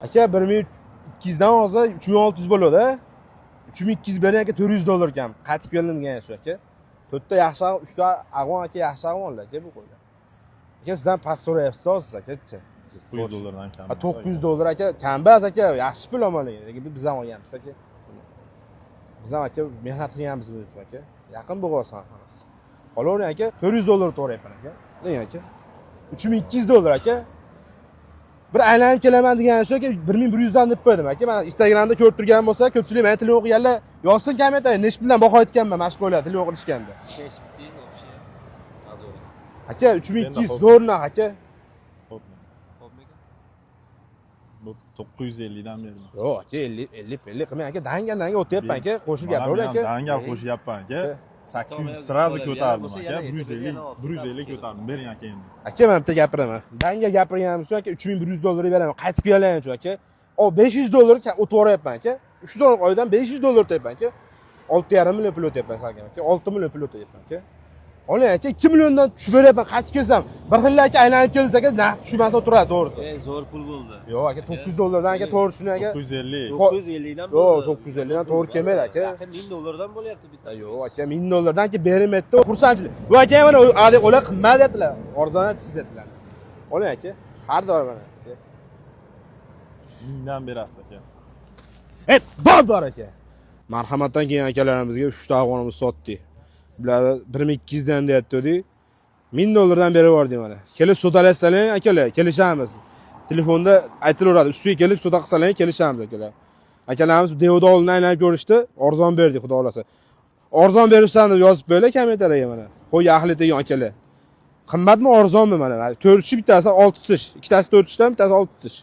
Aka, 1200 dan olsa 3600 bo'ladi. 3200 bering, aka, 400 dollar kam. Qaytib keldim degan shu, aka. To'rtta yaxshi, uchta ag'von, aka, yaxshi ag'vonlar, aka, bu qo'ylar. Aka, sizdan past so'rayapsiz hozir, aka. 900 dollardan kam. Ha, 900 dollar, aka, kam emas, aka, yaxshi pul olmagan. Lekin biz ham olganmiz, aka. Biz ham, aka, mehnat qilganmiz buning uchun, aka. Yaqin bo'g'osan hammasi. Olavering, aka, 400 dollar to'g'rayapman, aka. Deng, aka. 3200 dollar, aka. Bir aylanib kelaman degan shu, aka, 1100 dan deb qo'ydim, aka. Mana Instagramda ko'rib turgan bo'lsa, ko'pchilik meni telefon qilganlar, yozsin kommentariy, nechi puldan boqayotganman mana shu qo'ylar telefon qilishganda. 5 вообще. Azor. Aka, 3200 zo'r narx, aka. Xo'p. Xo'pmikan? Bu 950 dan berdim. Yo'q, aka, 50 50 50 qilmang, aka, danga danga o'tyapman, aka, qo'shib gapiravering, aka. Dangal qo'shyapman, aka. 800 сразу ko'tardim, aka. 150 150 ko'tardim. Bering, aka, endi. Aka, men bitta gapiraman. Danga gapirganim uchun, aka, 3100 dollar beraman. Qaytib kelgan uchun, aka. O 500 dollar o'tib yuboryapman, aka. 3 dollar oydan 500 dollar o'tyapman, aka. 6,5 million pul o'tyapman salkam, aka. 6 million pul o'tyapman, aka. Oling, aka, 2 milliondan tushib beryapman, qaytib kelsam. Bir xil, aka, aylanib kelsa, aka, narx tushmasa turadi, to'g'risi. E, zo'r pul bo'ldi. Yo'q, aka, 900 dollardan, aka, to'g'ri tushuning, aka. 950. 950 dan Yo'q, bo'ldi. 950 dan to'g'ri kelmaydi, aka. Yaqin 1000 dollardan bo'lyapti bitta. Yo'q, aka, 1000 dollardan, aka, berilmaydi. Xursandchilik. Bu aka mana ular qimmat deyaptilar. Arzon aytishizlar. Oling, aka. Har doim mana, aka. 1000 dan berasiz, aka. Ey, bor bor, aka. Marhamatdan keyin akalarimizga 3 ta afg'onimiz sotdik. Bular 1200 dan deyapti. 1000 dollardan berib yubordik mana. Kelib savdolashsalar, akalar, kelishamiz. Telefonda aytilaveradi. Ustiga kelib savdo qilsalar, kelishamiz, akalar. Akalarimiz devda oldin aylanib ko'rishdi, arzon berdik, xudo xolasa. Arzon beribsan deb yozib qo'yinglar kommentariyaga mana. Qo'y ahli degan akalar. Qimmatmi, arzonmi mana? 4 tish bittasi 6 tish, ikkitasi 4 tishdan, bittasi 6 tish.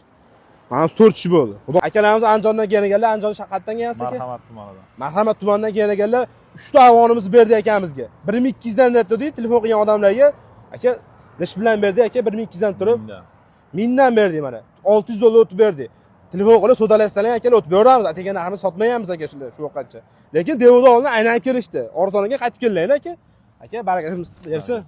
Mana 4 tish bo'ldi. Xudo akalarimiz Andijondan kelgan ekanlar, Andijon qayerdan kelgansiz, aka? Marhamat tumanidan. Marhamat tumanidan kelgan ekanlar, 3 ta afg'onimizni berdi akamizga. 1200 dan deb telefon qilgan odamlarga, aka, nechi bilan berdi, aka, 1200 dan turib? 1000 dan. 1000 dan berdik mana. 600 dollar o'tib berdik. Telefon qilib savdolashsalar, akalar, o'tib beramiz. Atagan narxini sotmayapmiz, aka, shunda shu vaqtgacha. Lekin devda oldin aylanib kelishdi. Arzoniga qaytib keldilar, aka. Aka, barakasini bersin.